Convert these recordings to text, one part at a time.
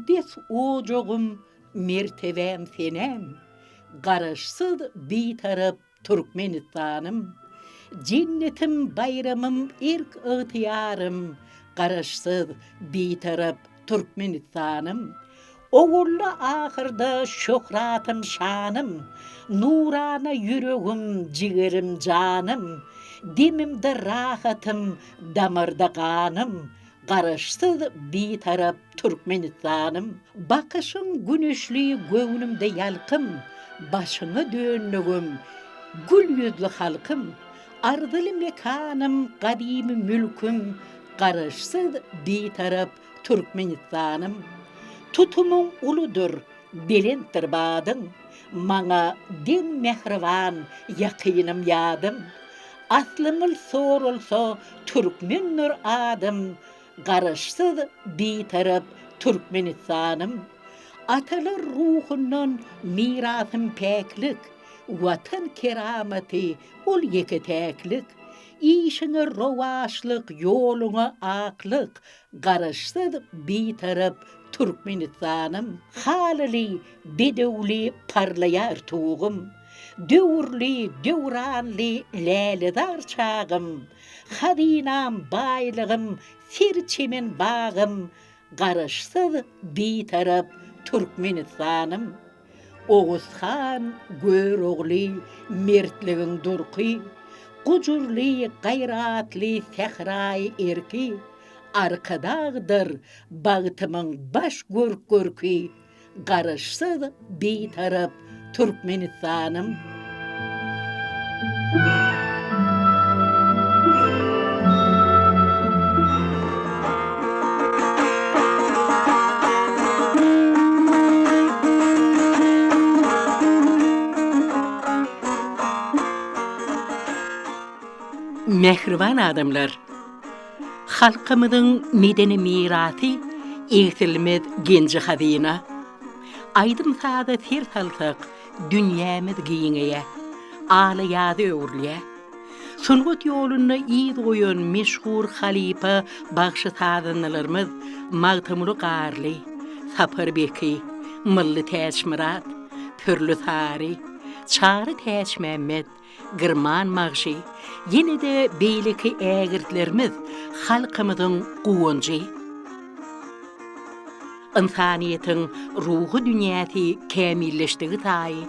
Mukaddes ojagym, mertebäm senäm, Garaşsyz, Bitarap Türkmenistanym. Jennetim, baýramym, erk-ygtyýarym, Garaşsyz, Bitarap Türkmenistanym. Ogully ahyrda şöhratym şanym, Nurana ýüregim, jigerim, janym, Demimde rahatym, damarda ganym, Garaşsyz, Bitarap Türkmenistanym. Bakyşyň güneşli, göwnümde ýalkym, Başyňa döndügim, gül ýüzli halkym, Arzyly mekanym, gadymy mülküm, Garaşsyz, Bitarap Türkmenistanym. Tutumyň uludyr, belentdir badyň, Maňa deň mähriban ýakynym ýadym. Aslymyl soralsa türkmendir adym, Garaşsyz, Bitarap Türkmenistanym. Atalar ruhundan mirasym päklik, Watan keramaty ol ýeke-täklik. Işiňe rowaçlyk, ýoluňa aklyk, Garaşsyz, Bitarap Türkmenistanym. Halyly, bedewli parlaýar tugum, Döwürli, döwranly lälezar çagym, Hazynam, baýlygym, ser çemen bagym, Garaşsyz, Bitarap Türkmenistanym. Oguz han, Görogly, mertligiň durky, Gujurly, gaýratly sähraýy erki, Arkadagdyr bagtymyň baş görk-görki, Garaşsyz, Bitarap Türkmenistanym. Mähriban adamlar! Halkymyzyň medeni mirasy egsilmez genji-hazyna. Aýdym-saza ser salsak, dünýämiz giňeýär, ala ýaza öwrülýär. Sungat ýolunda yz goýan meşhur halypa bagşy-sazandalarymyz Magtymguly Garly, Sapar Beki, Mylly Täçmyrat, Pürli Sary, Çary Täçmämmet, Girman bagşy, ýene-de beýleki ägirtlerimiz halkymyzyň guwanjy. Ynsanyýetiň ruhy dünýäsi kämilleşdigi saýy,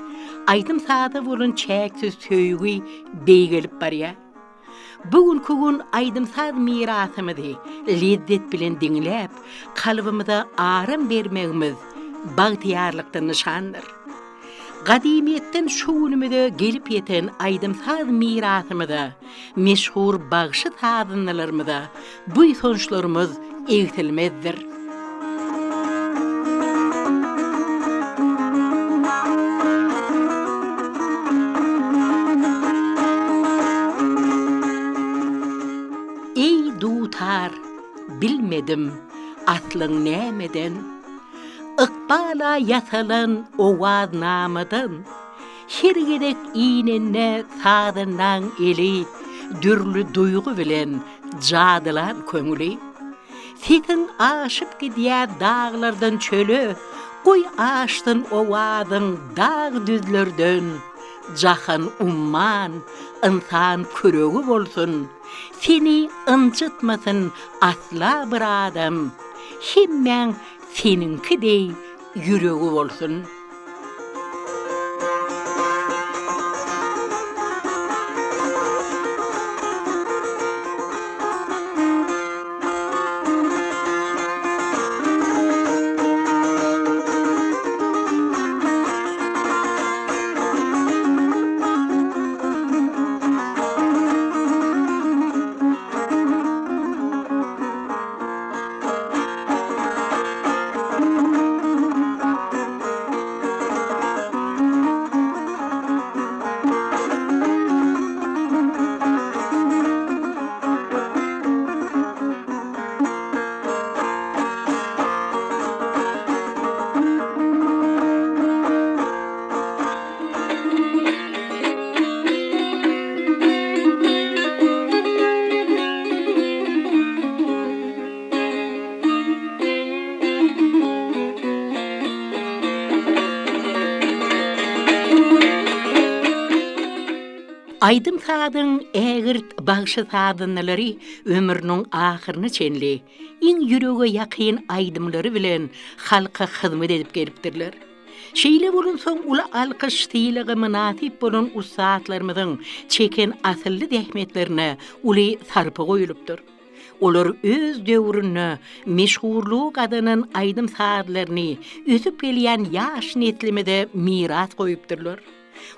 aýdym-saza bolan çäksiz söýgi beýgelip barýar. Bu günki gün aýdym-saz mirasymyzy lezzet bilen diňläp, kalbymyza aram bermegimiz bagtyýarlykdan nyşandyr. Gadymyýetden şu günümize gelip ýeten aýdym-saz mirasymyza, meşhur bagşy-sazandalarymyza buýsançlarymyz egsilmezdir. Eý, dutar, bilmedim, aslyň nämeden? Ykbala ýasalan owaznamadan Her gezek inende sazandaň eli Dürli duýgy bilen jadylan köňli. Sesiň aşyp gidýär daglardan çöle, Goý aşsyn owazyň dag-düzlerden. Jahan umman, ynsan küregi bolsun, Seni ynjytmasyn asla bir adam. Hemmäň seniňki deý ýüregi bolsun. Aýdym-sazyň ägirt bagşy-sazandalary ömrüniň ahyryna çenli iň ýürege ýakyn aýdymlary bilen halka hyzmat edip gelipdirler. Şeýle bolansoň uly alkyş-sylaga mynasyp bolan ussatlarymyzyň çeken asylly zähmetlerine uly sarpa goýulypdyr. Olar öz döwründe meşhurlygy gazanan aýdym-sazlaryny ösüp gelýän ýaş neslimize miras goýupdyrlar.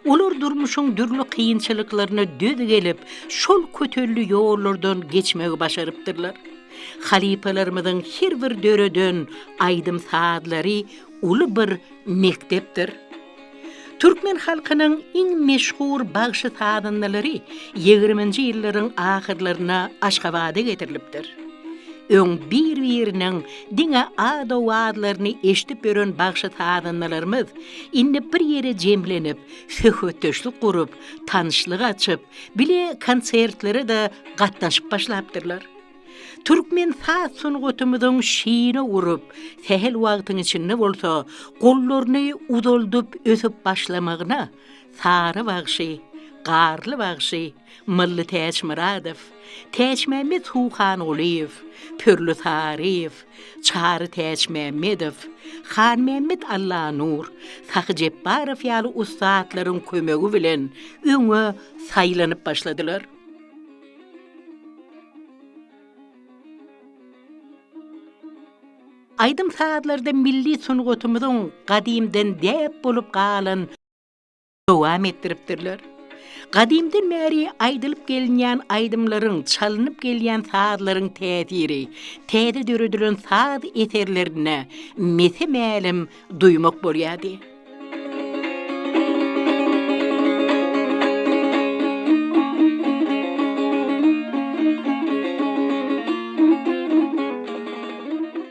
Olar durmuşyň dürli kynçylyklaryna döz gelip, şol kötelli ýollardan geçmegi başarypdyrlar. Halypalarymyzyň her bir döreden aýdym-sazlary uly bir mekdepdir. Türkmen halkynyň iň meşhur bagşy-sazandalary ýigriminji ýyllaryň ahyrlarynda Aşgabada getirilipdir. Öň bir-biriniň diňe ad-owazlaryny eşidip ýören bagşy-sazandalarymyz indi bir ýere jemlenip, söhbetdeşlik gurup, tanyşlyk açyp, bile konsertlere-de gatnaşyp başlapdyrlar. Türkmen saz sungatymyzyň şine urup, sähel wagtyň içinde bolsa gollaryny uzaldyp ösüp başlamagyna Sary bagşy, Garly bagşy, Mylly Täçmyradow, Täçmämmet Suhangulyýew, Pürli Saryýew, Çary Täçmämmedow, Hanmämmet Allanur, Sahy Jepbarow ýaly ussatlaryň kömegi bilen öňe saýlanyp başladylar. Aýdym-sazlarda milli sungatymyzyň gadymdan däp bolup galan dowam etdiripdirler. Gadymdan bäri aýdylyp gelinýän aýdymlaryň, çalynyp gelýän sazlaryň täsiri täze döredilen saz eserlerinde mese-mälim duýmak bolýardy.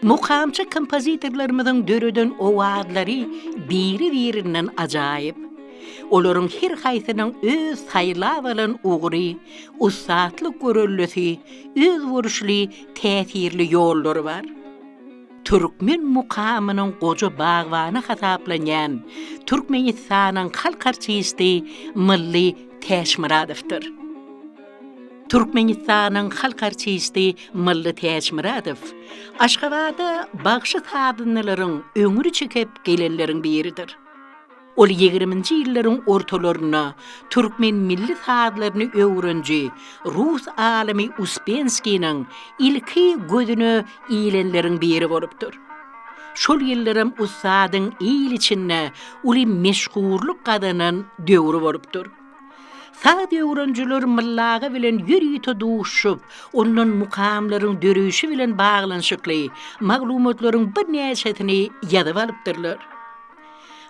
Mukamçy kompozitorlarymyzyň döreden owazlary biri-birinden ajaýyp. Olaryň her haýsynyň öz saýlap alan ugry, ussatlyk görellesi, özboluşly täsirli ýollary bar. Türkmen mukamynyň goja bagbany hasaplanýan Türkmenistanyň halk artisti Mylly Täçmyradowdyr. Türkmenistanyň halk artisti Mylly Täçmyradow Aşgabada bagşy-sazandalaryň öňüni çekip gelenleriň biridir. Ol ýigriminji ýyllaryň ortalarynda türkmen milli sazlaryny öwreniji rus alymy Uspenskiniň ilki gözüne ilenleriň biri bolupdyr. Şol ýyllaram ussadyň il içinde uly meşhurlyk gazanan döwri bolupdyr. Saz öwrenijiler Myllaga bilen ýörite duşuşyp, ondan mukamlaryň döreýşi bilen baglanyşykly maglumatlaryň birnäçesini ýazyp alypdyrlar.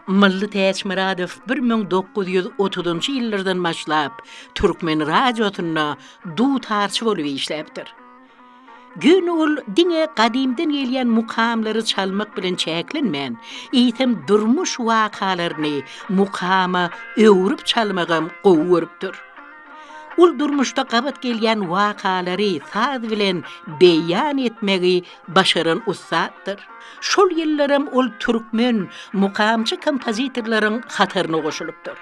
Mylly Täçmyradow 1930-njy ýyllardan başlap, türkmen radiosynda dutarçy bolup işläpdir. Ýöne ol diňe gadymdan gelýän mukamlary çalmak bilen çäklenmän, eýsem durmuş wakalaryny mukama öwrüp çalmagam gowy görüpdir. Ol durmuşda gabat gelýän wakalary saz bilen beýan etmegi başaran ussatdyr. Şol ýyllaram ol türkmen mukamçy kompozitorlaryň hataryna goşulypdyr.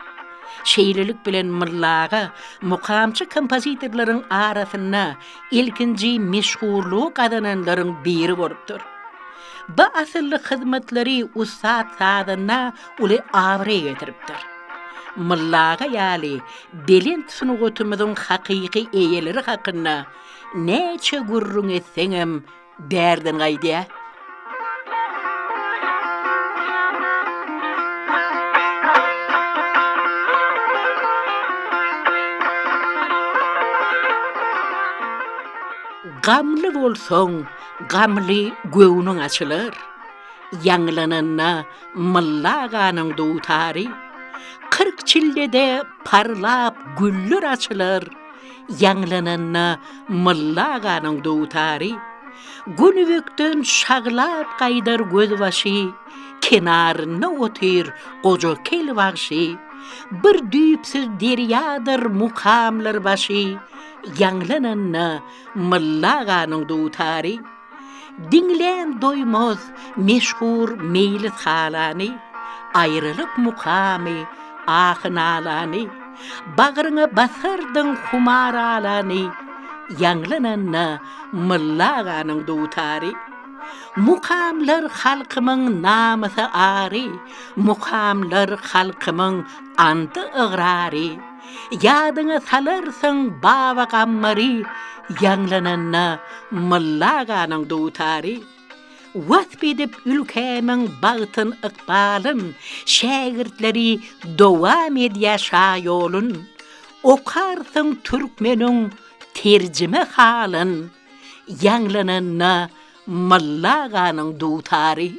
Şeýlelik bilen Mylly aga mukamçy kompozitorlaryň arasynda ilkinji meşhurlygy gazananlaryň biri bolupdyr. Bu asylly hyzmatlary ussat sazanda uly abraý getiripdir. Mylly aga ýaly belent sungatymyzyň hakyky eýeleri hakynda näçe gürrüň etseňem bärden gaýdýar. Gamly bolsaň, gamly göwnüň açylar. Ýaňlananda Mylly aganyň dutary. 40 çillede parlap güller açylar. Ýaňlananda Mylly aganyň dutary, Gönübekden şaglap gaýdar gözbaşy, Kenarynda otyr goja kel bagşy, Bir düýpsüz derýadyr mukamlar başy, Ýaňlananda Mylly aganyň dutary. Diňlän doýmaz meşhur meýlishalany, Aýralyk mukamy, ahy-nalany. Bagryňa basardyň humar alany, Ýaňlananda Mylla aganyň dutary. Mukamlar halkymyň namysy-ary, Mukamlar halkymyň andy-ygrary. Ýadyňa salarsyň Baba Gammary, Ýaňlananda Mylla aganyň dutary. Wasp edip ülkämiň bagtyn-ykbalyn, Şägirtleri dowam edýär şa ýolun. Okarsyň türkmeniň terjime halyn, Ýaňlananda Mylla aganyň dutary.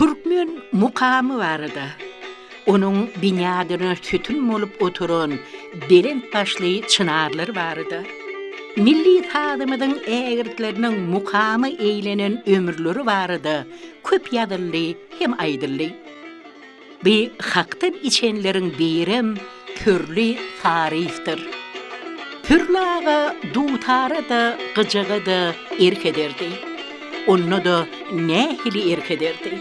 Türkmen mukamy barada, onuň binýadyna sütün bolup oturan belent başly çynarlar barada, milli sazymyzyň ägirtleriniň mukama eýlenen ömürleri barada köp ýazyldy hem aýdyldy. Bi hakdan içenleriň birem Pürli Saryýewdir. Pürli aga dutara-da, gyjaga-da erk ederdi. Onda-da nähili erk ederdi.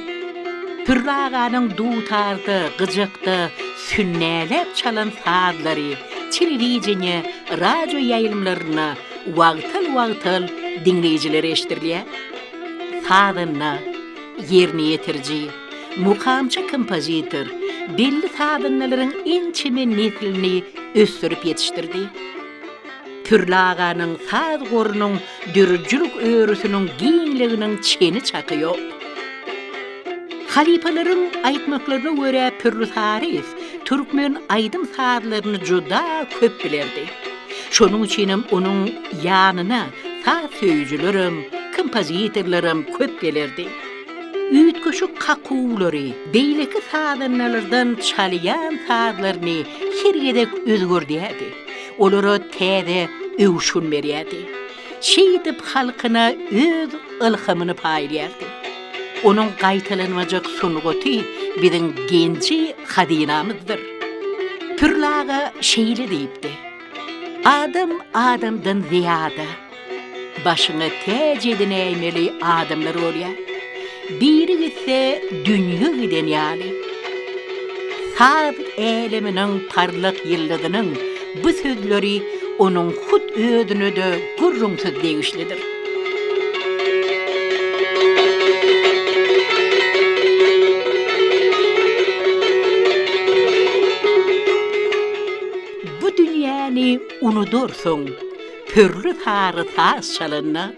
Pürli aganyň dutarda, gyjakda sünnäläp çalan sazlary telewideniýe, radio ýaýlymlarynda wagtal-wagtal diňleýjilere eşidilýär. Sazanda, ýerine ýetiriji, mukamçy kompozitor belli sazandalaryň ençeme neslini ösdürip ýetişdirdi. Pürli aganyň saz gorunyň döredijilik örüsiniň giňliginiň çeni-çaky ýok. Halypalaryň aýtmaklaryna görä Pürli Saryýew türkmen aýdym-sazlaryny juda köp bilerdi. Şonuň üçinem onuň ýanyna saz söýüjilerem, kompozitorlaram köp gelerdi. Üýtgeşik kakuwlary, beýleki sazandalardan çalýan sazlaryny her gezek özgerdýärdi. Olara täze öwüşgin berýärdi. Şeýdip halkyna öz ylhamyny paýlaýardy. Onuň gaýtalanmajak sungaty biziň genji-hazynamyzdyr. Pürli aga şeýle diýipdi, Adam adamdan zyýada. Başyňa täç edinäýmeli adamlar bolýar. Biri gitse dünýe giden ýaly. Saz äleminiň parlak ýyldyzynyň bu sözleri onuň hut özüne-de gürrüňsiz degişlidir. Bu dünýäni unudarsyň. Pürli sary saz çalanda,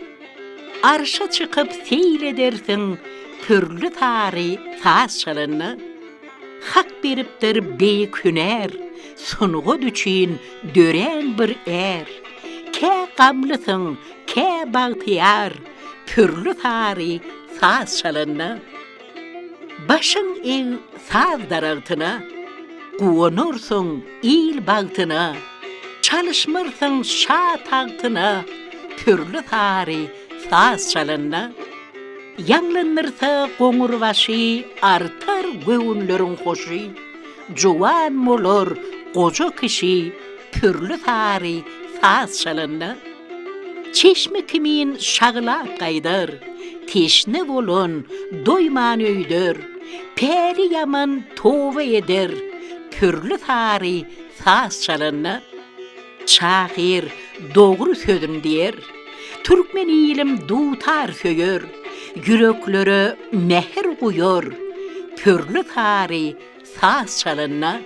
Arşa çykyp seýl edersiň, Pürli sary saz çalanda. Hak beripdir beýik hünär, Sungat üçin dörän bir är. Kä gamlysyň, kä bagtyýar, Pürli sary saz çalanda. Başyň eg saz daragtyna, Guwanarsyň il bagtyna, Çalyşmarsyň şa tagtyna, Pürli sary saz çalanda. Ýaňlandyrsa goňur başy, Artar göwünleriň hoşy, Juwan bolar goja kişi, Pürli sary saz çalanda. Çeşme kimin şaglap gaýdar, Teşne bolan doýman öýder, Päli ýaman toba eder, Pürli sary saz çalanda. Şahyr dogry sözün diýer, Türkmen ilim dutar söýer, Ýüreklere mähir guýar, Pürli sary saz çalanda.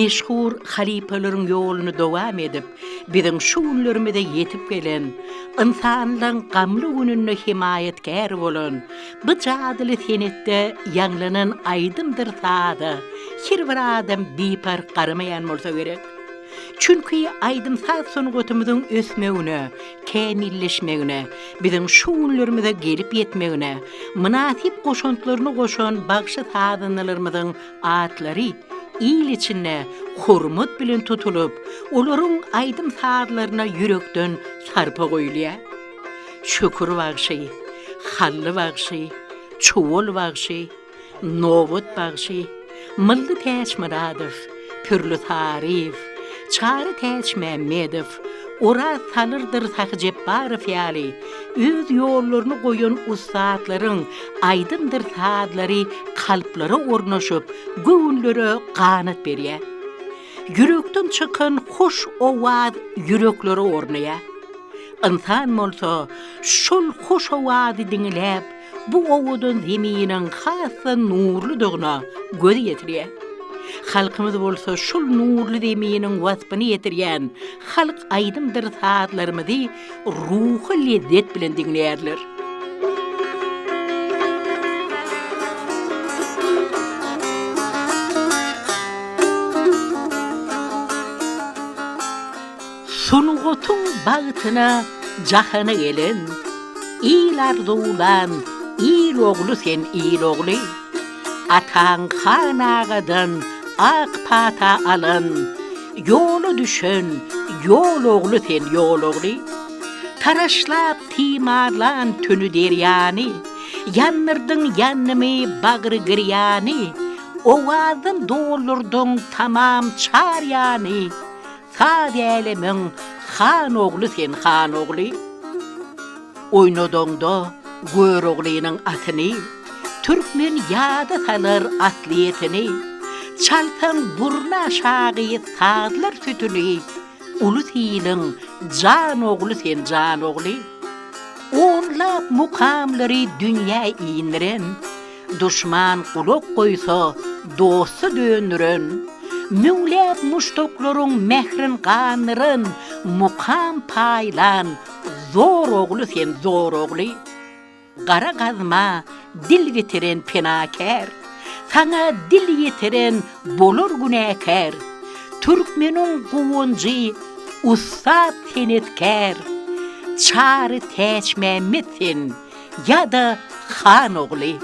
Meşhur halypalaryň ýoluny dowam edip, biziň şu günlerimize ýetip gelen, ynsanlaryň gamly gününde hemaýatkär bolan, bu jadyly senetde ýaňlanan aýdymdyr saza her bir adam biparh garamaýan bolsa gerek. Çünki aýdym-saz sungatymyzyň ösmegine, kämilleşmegine, biziň şu günlerimize gelip ýetmegine mynasyp goşantlaryny goşan bagşy-sazandalarymyzyň atlary il içinde hormat bilen tutulyp, olaryň aýdym-sazlaryna ýürekden sarpa goýulýar. Şükür bagşy, Hally bagşy, Çuwal bagşy, Nobat bagşy, Mylly Täçmyradow, Pürli Saryýew, Çary Täçmämmedow, Oraz Salyrdyr Sahy Jepbarow ýaly öz ýollaryny goýan ussatlaryň aýdymdyr sazlary kalplara ornaşyp, göwünlere ganat berýär. Ýürekden çykan hoş owaz ýüreklere ornaýar. Ynsan bolsa şol hoş owazy diňläp, bu owadan zeminiň has-da nurludygyna göz ýetirýär. Halkymyz bolsa şol nurly zeminiň waspyny ýetirýän halk aýdymdyr sazlarymyzy ruhy lezzet bilen diňleýärler. Sungatyň bagtyna jahana gelen, Il arzuwlan il ogly sen il ogly. Ataň han agadan ak pata alan, Ýola düşen ýol ogly sen ýol ogly. Taraşlap timarlan tüni derýany, Ýandyrdyň ýanymy bagry girýany, Owazdan doldurdyň tamam çar ýany, Saz älemiň han ogly sen han ogly. Oýnadaňda Göroglynyň atyny, Türkmen ýada salar aslyýetini. Çalsaň burny aşagy sazlar sütüni, Ulus iliň jan ogly sen jan ogly. Onlap mukamlary dünýä indiren, Duşman gulak goýsa, dosta döndüren, Müňläp muşdaklaryň mährin gandyran, Mukam paýlan zor ogly sen zor ogly. Gara gazma dil bitiren penakär, Saňa dil ýetiren bolar günäkär. Türkmeniň guwanjy ussat senetkär, Çary Täçmämmet sen, Ýa-da han ogly.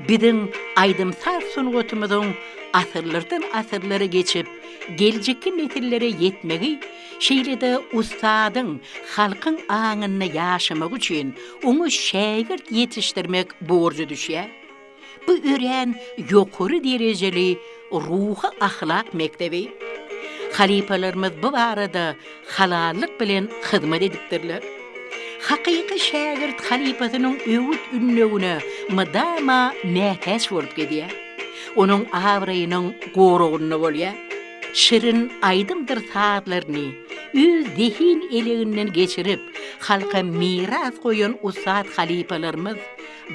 biziň aýdym-saz sungatymyzyň asyrlardan asyrlara geçip, geljekki nesillere ýetmegi, şeýle-de ussadyň halkyň aňynda ýaşamagy üçin oňa şägirt ýetişdirmek borjy düşýär. Bu örän ýokary derejeli ruhy-ahlak mekdebi. Halypalarymyz bu barada halallyk bilen hyzmat edipdirler. Hakyky şägirt halypasynyň öwüt-ündewine mydama mätäç bolup gezýär. Onuň abraýynyň goragynda bolýar. Şirin aýdymdyr sazlaryny öz zehin eleginden geçirip, halka miras goýan ussat halypalarymyz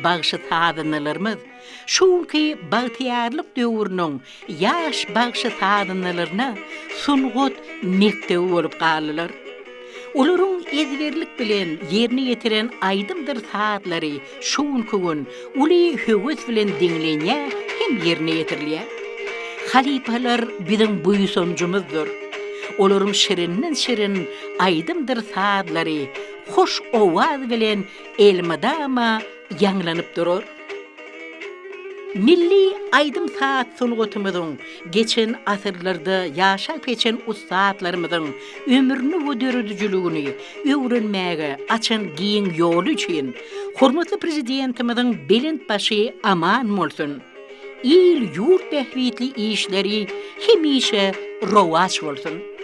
Bagşy-sazandalarymyz şu günki bagtyýarlyk döwrüniň ýaş bagşy-sazandalaryna sungat mekdebi bolup galdylar. Olaryň ezberlik bilen ýerine ýetiren aýdymdyr sazlary şu günki gün uly höwes bilen diňlenýär hem ýerine ýetirilýär. Halypalar biziň buýsanjymyzdyr. Olaryň şirinden-şirin aýdymdyr sazlary hoş owaz bilen elmydama ýaňlanyp durar. Milli aýdym-saz sungatymyzyň geçen asyrlarda ýaşap geçen ussatlarymyzyň ömrüni we döredijiligini öwrenmäge açan giň ýoly üçin hormatly Prezidentimiziň belent başy aman bolsun! Il-ýurt bähbitli işleri hemişe rowaç bolsun!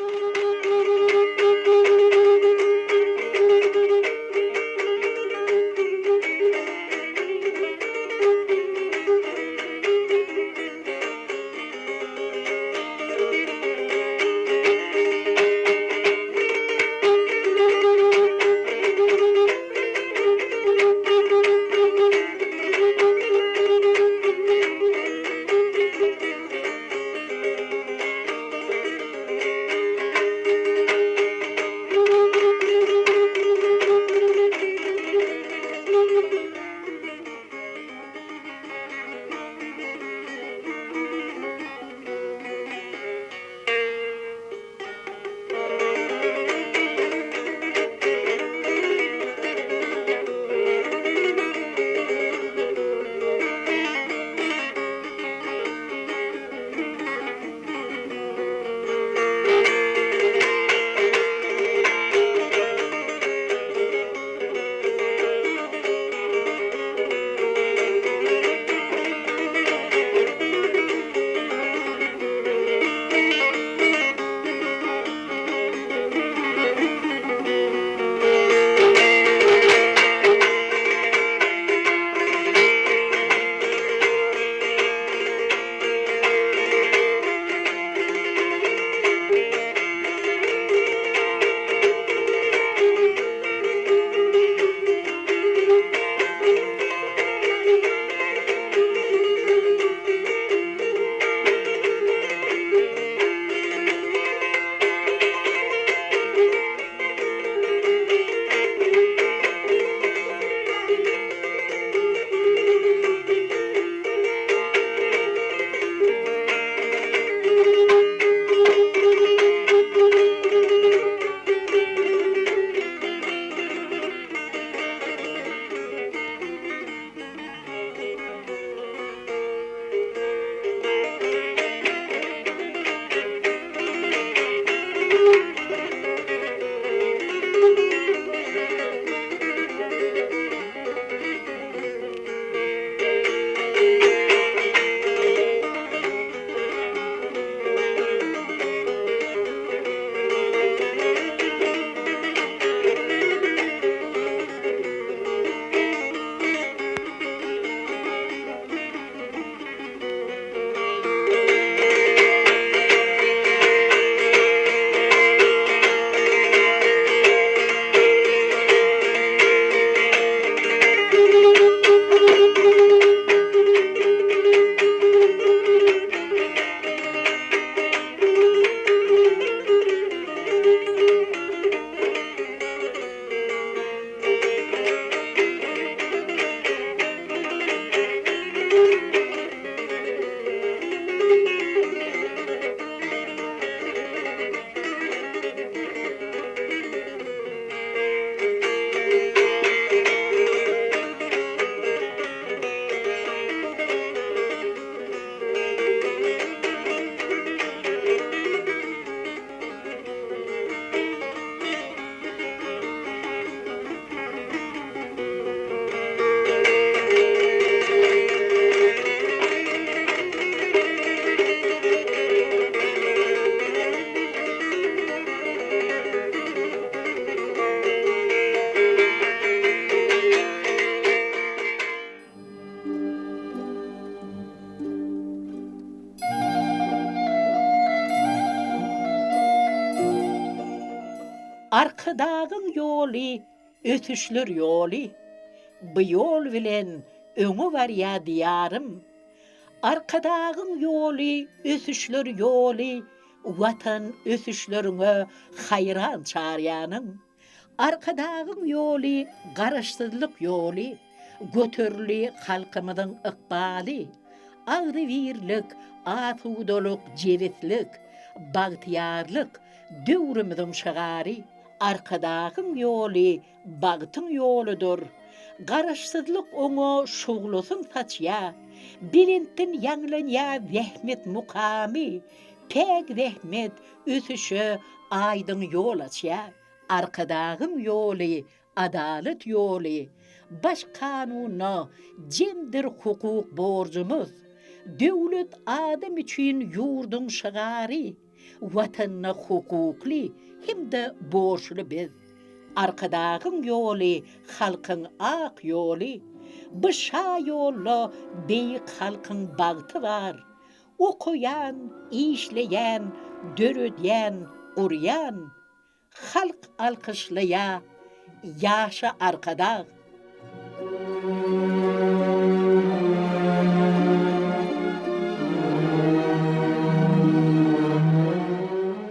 Arkadagyň ýoly ösüşler ýoly, Bu ýol bilen öňe barýar Diýarym. Arkadagyň ýoly ösüşler ýoly, Watan ösüşleriňe haýran çarýanyň. Arkadagyň ýoly Garaşsyzlyk ýoly, Göterildi halkymyzyň ykbaly. Agzybirlik, asudalyk, jebislik, Bagtyýarlyk döwrümiziň şygary. Arkadagyň ýoly bagtyň ýoludyr. Garaşsyzlyk oňa şuglasyn saçýar. Belentden ýaňlanýar zähmet mukamy. Päk zähmet ösüşe aýdyň ýol açýar. Arkadagyň ýoly, adalat ýoly. Baş Kanunda jemdir hukuk borjumyz. Döwlet adam üçin ýurduň şygary. Watanyna hukukly hem-de borçly biz. Arkadagyň ýoly halkyň ak ýoly. Bu şa ýolda beýik halkyň bagty bar. Okaýan, işleýän, döredýän, gurýan. Halk alkyşlaýa, Ýaşa Arkadag!